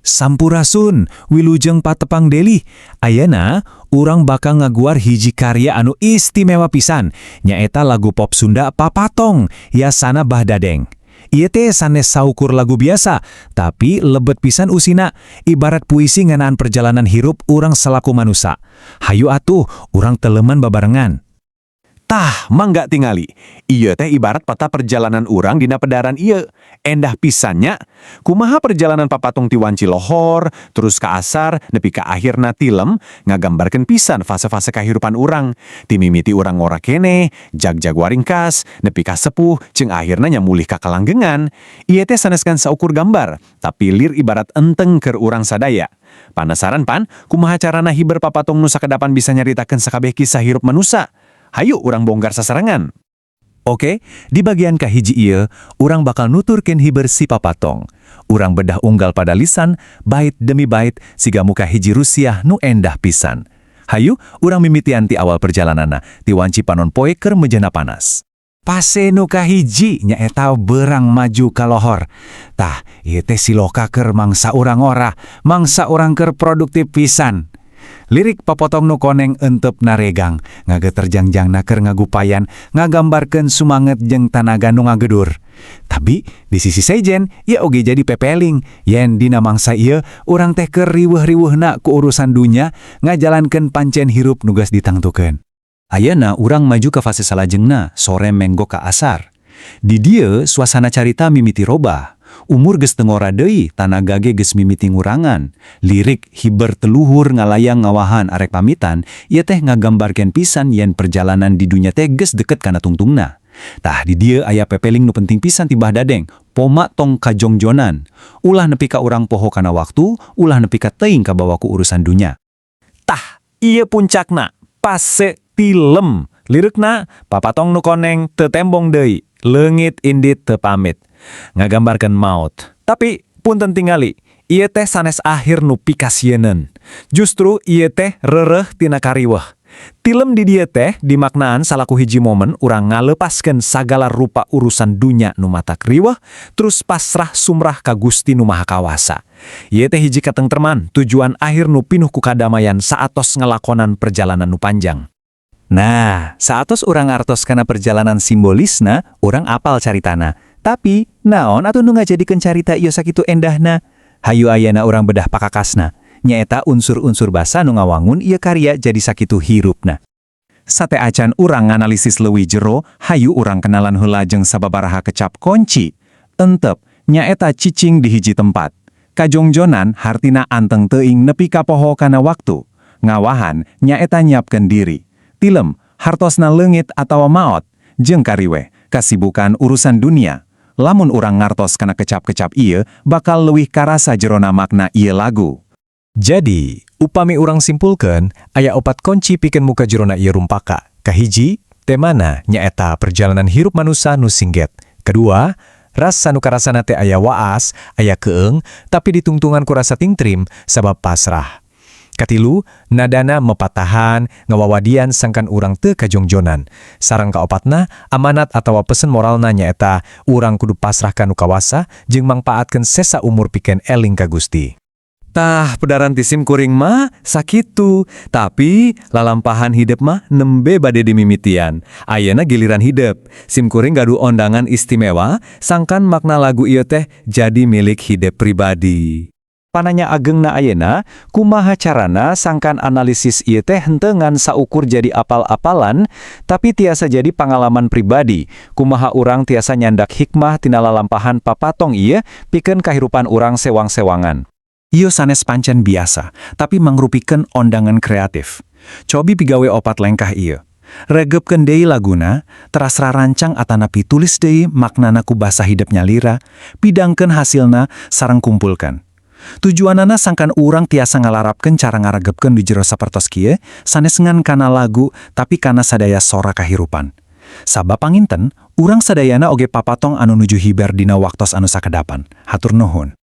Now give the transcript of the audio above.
Sampurasun, wilujeng patepang deui. Ayeuna, urang bakal ngaguar hiji karya anu istimewa pisan, nyaeta lagu pop Sunda Papatong, yasana Bah Dadeng. Ieu teh sanes saukur lagu biasa, tapi lebet pisan usina, ibarat puisi ngeunaan perjalanan hirup urang selaku manusia. Hayu atuh, urang teleman babarengan. Tah, mangga tingali. Ieu teh ibarat peta perjalanan urang dina pedaran ieu. Endah pisan nya. Kumaha perjalanan papatung ti wanci lohor, terus ka asar, nepi ka akhirna tilem, ngagambarkeun pisan fase-fase kehidupan urang. Ti mimiti urang ngora keneh, jagjag waringkas, nepi ka sepuh, jeung akhirna nya mulih ka kalanggengan. Ieu teh sanes ngan saukur gambar, tapi lir ibarat enteng keur urang sadaya. Panasaran pan, kumaha carana hiber papatung nu sakedapan bisa nyaritakeun sakabeh kisah hirup manusa? Hayu urang bongkar sasarengan. Oke, di bagian kahiji ieu, urang bakal nuturkeun hiber si papatong. Urang bedah unggal padalisan, bait demi bait, siga muka hiji rusiah nu endah pisan. Hayu, urang mimitian ti awal perjalananna, ti wanci panon poe keur mejena panas. Fase nu kahiji nyaeta berang maju ka lohor. Tah, ieu teh siloka keur mangsa urang ngora, mangsa urang keur produktif pisan. Lirik papotong nu koneng entep naregang, ngageter jangjangna keur ngagupayan, ngagambarkeun sumanget jeung tanaga nu ngagedur. Tapi di sisi sejen, ieu oge jadi pepeling, yen dina mangsa ieu urang teh keur riweuh-riweuhna ku urusan dunya, ngajalankeun pancen hirup nu geus ditangtukeun. Ayeuna urang maju ke fase salajengna, sore menggok ka asar. Di dieu suasana carita mimiti robah. Umur geus teu ngora deui, tanaga ge geus mimiti ngurangan. Lirik hiber teu luhur ngalayang ngawahan arek pamitan, ieu teh ngagambarkeun pisan yen perjalanan di dunya teh geus deket kana tungtungna. Tah, di dieu aya pepeling nu penting pisan ti Bah Dadeng, poma tong kajongjonan. Ulah nepi ka urang poho kana waktu, ulah nepi ka teuing kabawa ku urusan dunya. Tah, ieu puncakna, fase tilem. Lirikna, papatong nu koneng teu tembong deui, leungit indit teu pamit. Ngagambarkeun maut. Tapi punten tingali, ieu teh sanes akhir nu pikasieuneun. Justru ieu teh reureuh tina kariweuh. Tilem di dieu teh dimaknaan salaku hiji momen urang ngalepaskeun sagala rupa urusan dunya nu matak riweuh, terus pasrah sumrah ka Gusti nu Maha Kawasa. Ieu teh hiji katengtreman, tujuan akhir nu pinuh ku kadamaian saatos ngalakonan perjalanan nu panjang. Nah, saatos urang ngartos kana perjalanan simbolisna, urang apal caritana. Tapi, naon atuh nu ngajadikeun carita ieu sakitu endahna? Hayu ayeuna urang bedah pakakasna. Nyaeta unsur-unsur basa nu ngawangun ieu karya jadi sakitu hirupna. Sateuacan urang nganalisis leuwih jero, hayu urang kenalan heula jeung sababaraha kecap kunci. Entep, nyaeta cicing di hiji tempat. Kajongjonan hartina anteng teuing nepi ka poho kana waktu. Ngawahan, nyaeta nyiapkeun diri. Tilem, hartosna leungit atawa maot. Jeung kariweh, kasibukan urusan dunia. Lamun urang ngartos kana kecap-kecap ieu, bakal leuwih karasa jerona makna ieu lagu. Jadi, upami urang simpulkan, aya opat kunci pikeun muka jerona ieu rumpaka. Kahiji, temana nyaeta perjalanan hirup manusia nu singget. Kedua, rasa nu karasana teh aya waas, aya keeng, tapi ditungtungan ku rasa tingtrim sabab pasrah. Katilu, nadana mepatahan, ngawawadian sangkan urang teu kajongjonan. Sareng kaopatna, amanat atawa pesen moralna nyaeta urang kudu pasrah ka nu kawasa jeung mangpaatkeun sesa umur pikeun eling ka Gusti. Tah, pedaran ti sim kuring mah sakitu. Tapi lalampahan hidep mah nembe bade dimimitian. Ayeuna giliran hidep. Sim kuring gaduh ondangan istimewa, sangkan makna lagu ieu teh jadi milik hidep pribadi. Pananya agengna ayeuna, kumaha carana sangkan analisis ieu teh henteu ngan saukur jadi apal-apalan, tapi tiasa jadi pangalaman pribadi. Kumaha urang tiasa nyandak hikmah tina lalampahan papatong ieu pikeun kahirupan urang sewang-sewangan. Ieu sanes pancen biasa, tapi mangrupikeun ondangan kreatif. Cobi pigawe opat lengkah ieu. Regepkeun deui laguna, teras rarancang atanapi tulis deui maknana ku basa hidep nyalira, pidangkeun hasilna sareng kumpulkan. Tujuanana sangkan urang tiasa ngalarapkeun cara ngaregepkeun di jero sapertos kieu, sanes ngan kana lagu, tapi kana sadaya sora kahirupan. Sabab panginten, urang sadayana oge papatong anu nuju hiber dina waktos anu sakedapan. Hatur nuhun.